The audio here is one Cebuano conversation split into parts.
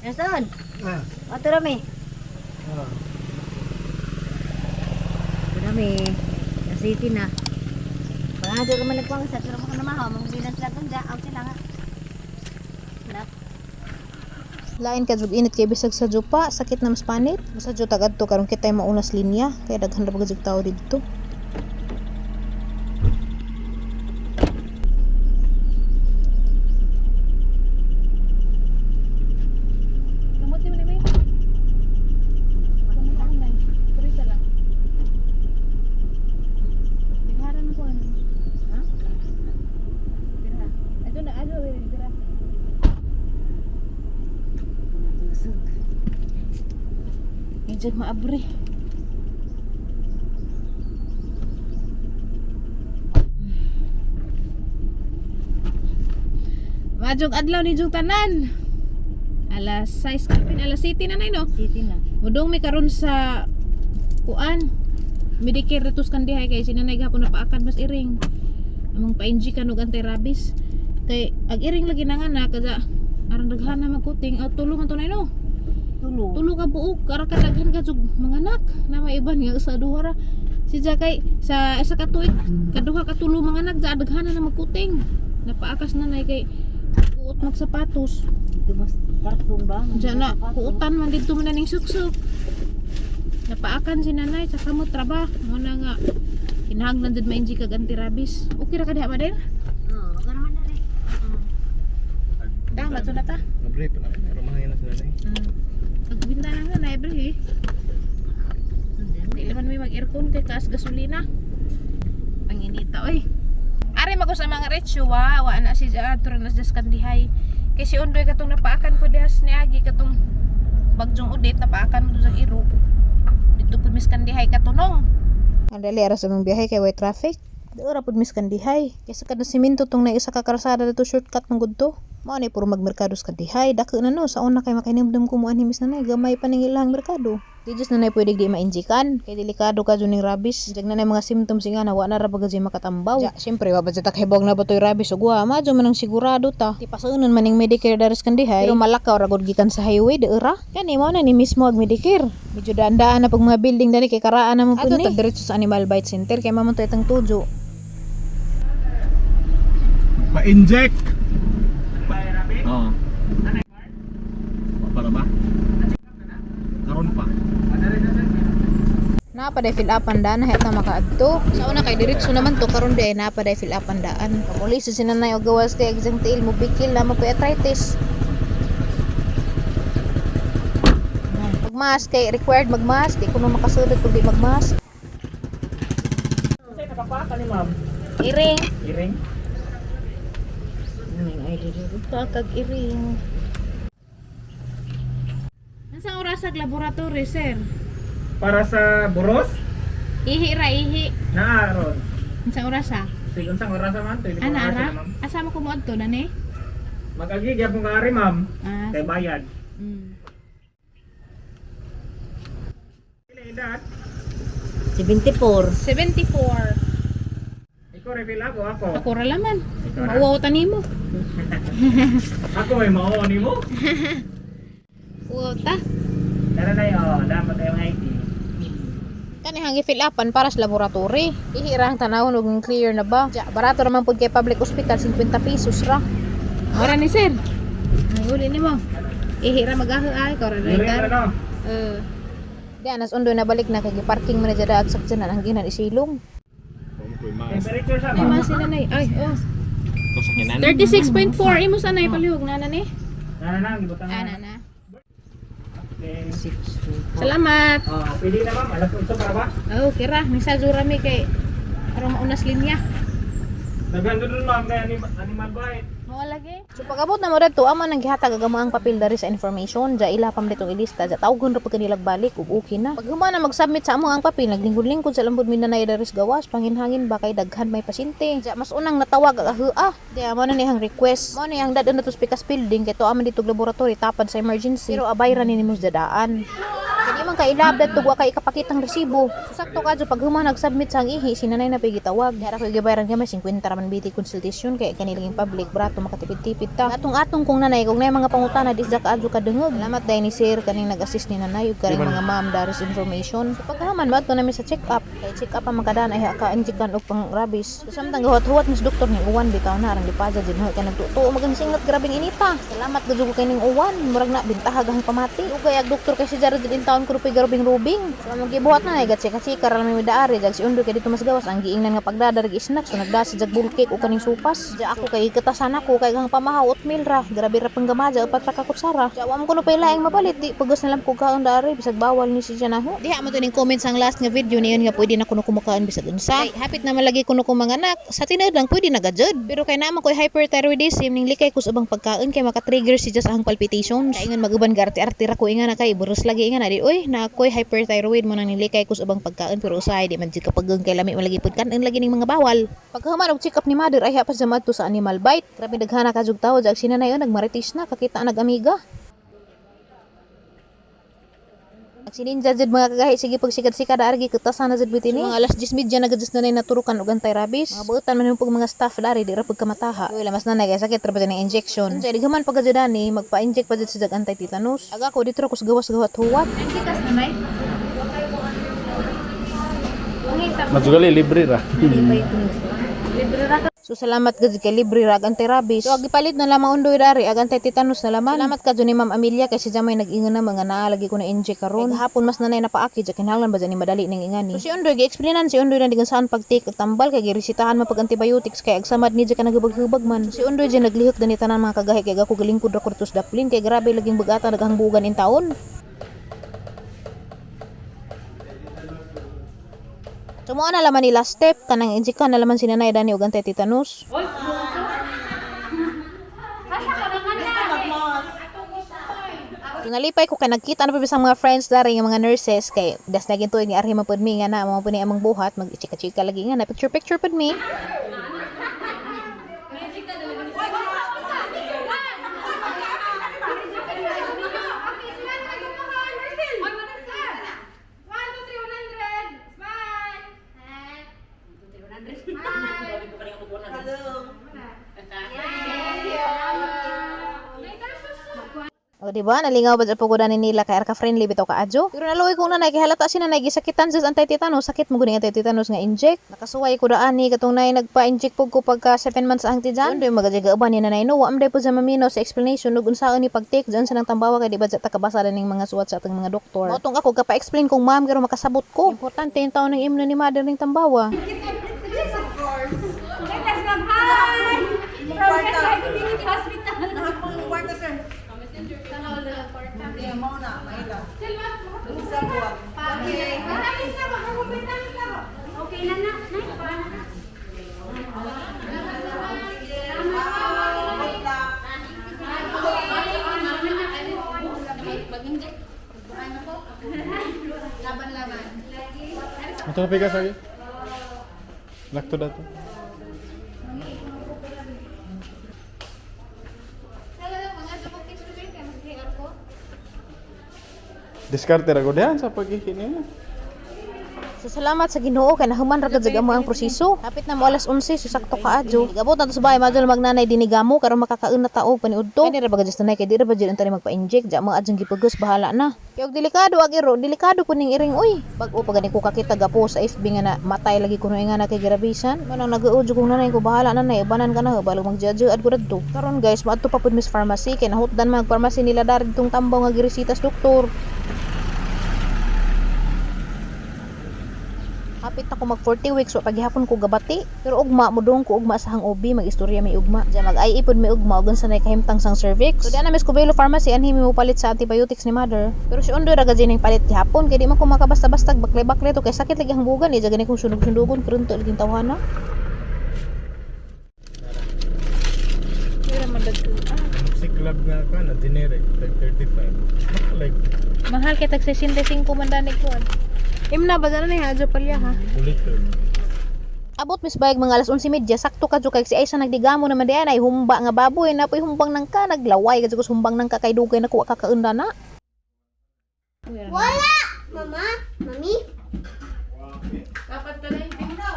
Nelson, Ah. ato rami. Ah. Rami, sa city na. Pangado ka man nagpang sa pero mo na mahaw, mong bilan sila kung out sila nga. Na. Lain ka jud init kay bisag sa jupa, sakit na mas panit. Basta jud tag adto karon kitay maunas linya kay daghan ra jud tao didto. Kamuti mo ni May. Kurita lang. Bigharan ko ano. Ha? Bira. Ito na ano bira. Busog. Medyo maabre. Majong adlaw ni Jung tanan. Alas 6 kapin, alas 7 na nay no. City na. Mudong mi karon sa kuan. Medicare retus kan dihay kay sinanay gihapon na paakan mas iring. Among pa-inject kan og anti-rabies. Kay ag iring lagi na nga na kada aron daghan na magkuting aw tulo man to nay no. Tulo. Tulo ka buok ara ka daghan ka jug mga anak na maiban nga sa duha ra. Si Jakay sa isa ka tuig kaduha ka tulo mga anak ja daghan na magkuting. Napaakas na nay kay kuot magsapatos. Dito mas karton ba? Diyan na, kuutan man dito man na ning suksok. Napaakan si nanay, saka mo trabaho. Muna nga, kinahanglan jud ma-inject kag anti-rabies. Okay ra ka diha, Mader? Oo, okay naman na rin. Tama, na ta. Abre pa na. Pero mahangin na sila na eh. Pagbintana nga na, every eh. Di naman may mag-aircon kay kaas gasolina. Ang inita, oy. Ari mago sa mga retsyo, wa, wa na si Adto na sa Skandihay. Kay si Undoy katong napaakan po dihas ni Agi katong bagyong udit napaakan mo to sa iro. Dito po mis Kandihay katunong. Ang dali ara sa mong biyahe kay way traffic. Di ora pud mis kandihay. Kaysa kada simento tong na isa ka karsada dito shortcut man gud to. Mao ni puro magmerkado sa kandihay. Dako na no sa una kay makahinumdum ko mo ani mis nanay gamay pa ning ilang merkado. Di jud nanay pwede di mainjikan kay delikado ka jud ning rabies. Jag nanay mga symptoms nga na wa na ra ba gud siya makatambaw. Ja, syempre wa ba jud ta kahibog na ba toy rabies ug wa madyo man ang sigurado ta. Ti pasunon man ning Medicare daris kandihay. Pero malakaw ra gud gikan sa highway di ora. Kani mao na ni mismo ag Medicare. Medyo daan-daan na pag mga building dani kay karaan na mo pud ni. Adto diretso sa Animal Bite Center kay mamon to itang tujo. Pa-inject! Oo. Para ba? Karon pa. Napa day fill up ang daan hayat na makaadto. Sa una kay diretso naman to karon di ay napa day fill up ang daan. Pamuli sa sinanay og gawas kay exam tiil mo bikil na mo pay arthritis. Magmask kay required magmask di kuno makasulod kung di magmask. Kasi nakapaka ni ma'am. Iring. Iring. May ID dito. Kag iring. Nasa oras ag laboratory, sir? Para sa buros? Ihi ra ihi. Naaron. Nasa oras ah? Sige, unsang oras man? 24 Ana hours ara? na, ma'am. Asa mo kumuad to nani? Mag-agi gyapon ka ari, ma'am. Ah. Kay bayad. Pila edad? 74. 74. Ikaw refill ako, ako. Ako ra laman. Ikaw ra. Mauwaw ta nimo. Ako may mao nimo. Uwaw ta. Tara na oh, dapat tayong ID. Kani hangi fill upan para sa laboratory. Ihi ra ang tanawon og clear na ba. Ja, barato ra man pud kay public hospital 50 pesos ra. Ora ni sir. Ay uli nimo. Ihi ra magaho ay ikaw ra Iring ra. ra no. Eh. Di anas undo na balik na kay giparking man na dyan ag sakyanan ang ginan isilong. Temperature sa Ay ma'am. mas sila nay. Ay oh. Ito sa kinan. 36.4 imo sa nay palihog na na ni. Na na na, gibutang Ana na. na. Okay. Salamat. Oh, pili na ma'am, alas 8 para ba? Oh, kira misa jura mi kay aron maunas linya. Daghan doon ma'am kay animal bite. Mao lagi. So pag-abot na mo didto, amo nang gihatag ang ang papel dari sa information, ja ila pam ditong ilista, ja tawgon ra pud kanilag balik ug okay na. Pag human na mag-submit sa amo ang papel, naglingkod-lingkod sa lambod minanay dari sa gawas, panginhangin ba kay daghan may pasyente. Ja mas unang natawag ang ahua. Di amo na niyang request. Mo ni ang dadon na to sa Pikas building kay tuwa man dito laboratory tapad sa emergency. Pero abay ra ni nimo sa dadaan. Di man ka ilabdat tug wa kay ikapakitang resibo. So, sakto kadyo pag human nag-submit sa ang ihi, si nanay na gitawag. Dara ko gibayaran gamay 50 ra man biti consultation kay kani laging public brato makatipid-tipid ta. Atong-atong kong nanay kung nay mga pangutana di sa kaadyo kadungog. Salamat dai ni sir kaning nag-assist ni nanay ug karing mga ma'am daris information. So pagkahuman maadto nami sa check up. Kay check up ang makadaan ay ka injekan og pang rabies. So samtang gahuwat-huwat mis doktor ni uwan bitaw na arang lipaja jud mo kay nagtutuo magang singot grabing inita. Salamat gud ko kay ning uwan murag na bintahag ang pamati. Ugay ag doktor kay si Jared din taon ko rupay garubing rubing. So among gibuhat na gat chika chika ra mi daari jag si Undoy kay dito mas gawas ang giingnan nga pagdadar gi snack so nagdasi jag bulkek ug kaning supas. Ja ako kay ikatasan ako kay ang pamahaw oatmeal ra. Grabe ra panggamaja upat pa ka kutsara. Ja wa mo kuno pay laing mapalit di pagos na lang ko kaon daari bisag bawal ni si Janaho. Diha mo to ning comment sa ang last nga video niyon nga pwede na kuno kumakaon bisag unsa. Kay hapit na malagi kuno ko mga anak sa tinuod lang pwede na gajud. Pero kay naman koy hyperthyroidism ning likay ko sa ubang pagkaon kay maka-trigger si sa ang palpitations. Kay ingon mag-uban garte-arte ra ko inga na kay buros lagi inga na di oy na ako'y hyperthyroid mo nang nilikay ko sa ubang pagkaon pero usahay di man jud kapagang kay lami malagi pud kanon lagi ning mga bawal. Pagkahuman og check up ni mother ay hapas sa madto sa animal bite. Grabe daghana ka jug tawo jag sinanay nagmaritis na kakita nag-amiga. Ang sininja jud mga kagahi sige pagsikat-sikat argi kutasan na jud bitini. Mga alas 10:30 na gadjus nanay naturukan og anti-rabies. Mga buotan man pug mga staff dari di ra pud kamataha. Uy lamas nanay kay sakit ra ba ng injection. Unsa di human pagka ani magpa-inject pa jud sa jag anti-tetanus. Aga ko dito ra ko sa gawas gawat huwat. Gikas nanay. Madzugali libre ra. So salamat gud kay libre ra ag anti-rabies. So gipalit na lamang undoy dari ag anti-tetanus na laman. Salamat kadyo ni Ma'am Amelia kay siya may nag-ingon na mga naa lagi ko na inject karon. Kay gahapon mas nanay napaaki ja kinahanglan ba ni madali ning ingani. So si Undoy gi-explainan si Undoy na digan saan pag-take og tambal kay giresetahan man pag antibiotics kay agsamad ni ja ka nagubag-hubag man. So si Undoy dyan naglihok dani tanan mga kagahi kay ako galingkod ra ko dito sa daplin kay grabe laging bugata naghangbugan in taon. So mo na laman ni last step kanang injekan na laman si nanay dani og anti-tetanus. So, nalipay ko kay nagkita na pa bisang mga friends dari nga mga nurses kay das na gintuig ni Arhi man pud mi nga na mo pud ni among buhat mag chika-chika lagi nga na picture picture pud mi. O di ba nalingaw ba jud po ni nila kay arka friendly bitaw ka adyo. Pero naluoy ko nanay kay halata si nanay gisakitan sa anti-tetanus, sakit mo guni anti-tetanus nga inject. Nakasuway ko daan ni katong nay nagpa-inject pug ko pagka 7 months ang tijan. Undoy magajaga uban ni nanay no, wa man day pud sa mamino sa explanation ug unsaon ni pag-take dyan sa nang tambawa kay di ba ta kabasa ning mga suwat sa atong mga doktor. Mao tong ako gapa-explain kong ma'am pero makasabot ko. Importante yung taon ng imno ni mother ning tambawa. Okay na na. Nay, paano na? Ito na pikas lagi. Lakto dato. Diskarte ra ko dihan sa pag-ihi niya. So salamat sa Ginoo kay nahuman ra gud amo ang proseso. Hapit na mo alas 11 so sakto ka adyo. Gabot na to sa bahay madol magnanay dinigamo karon makakaon na tao paniudto. Kay ra ba gud nanay kay di ra ba jud unta ni magpa-inject ja mga adyong gipugos bahala na. Kay og delikado ag iro, delikado po ning iring uy. Bag-o pa gani ko kakita gapo sa FB nga na matay lagi kuno nga na kay girabisan. Manang nag-uudyo kong nanay ko bahala na nay ubanan ka na balog magjajo ad ko radto. Karon guys maadto pa pud mis pharmacy kay nahutdan mag pharmacy nila dari tong tambaw nga giresitas doktor. Hapit na ko mag 40 weeks wa paghihapon ko gabati. Pero ugma mo dong ko ugma sa hang OB magistorya may ugma. Diya mag IE pod may ugma ug unsa nay kahimtang sang cervix. So diya na Miss Cubelo Pharmacy anhi mi mo palit sa antibiotics ni mother. Pero si Undoy ra gad ning palit gihapon kay di man ko makabasta-basta bakle-bakle to kay sakit lagi ang bugan eh. Diya gani kong sunog-sunugon karon to laging tawhana. Si club nga ka na generic tag 35. Like Mahal kay tag 65 man danig ko. Imna ba na ni hadyo palya ha? ulit to. Abot mis bayag mga alas 11:30 sakto ka kay si Aisha nagdigamo naman diyan ay humba nga baboy na poy humbang nang ka naglaway ka humbang nang ka kay dugay na kuha kakaunda na. Wala! Mama, mami. Dapat pala yung tinglaw.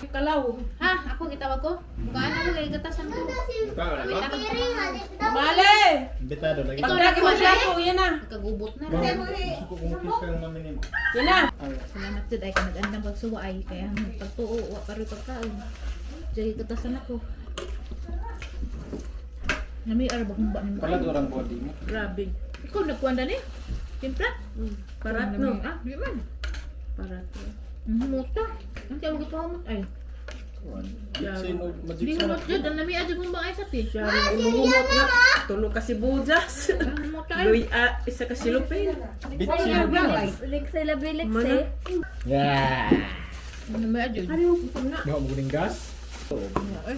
Kalaw. Ha? Ako gitawag ko? Bukaan ako kay gatasan ko. Mali! Imbitado lagi. Ikaw Pagdagi mo na siya po, yan na. Kagubot na. Gusto ko kung kiss kang mami nimo. Yan na. Salamat jud ay kanag-andam pagsuwa ay kaya pagtuo wa pa rin pagkaon. Jay gatasan ako. Nami ara ba kung ba nimo? Pala orang body mo. Grabe. Ikaw nagkuan dani? Timpla? Parat no. Ah, di man. Parat no. Muta. Ang tawag ito humot ay. Sino magic Di sarap? humot jud ang nami adjud mong ay sa ti. Siya rin umuhumot nga. Tulog ka si Bujas. Muta ay. Luy, ah, isa ka si Lupin. Bitsin. Leksay labi Mana? leksay. Yeah. Nami adjud. Mo mo gas. Ay.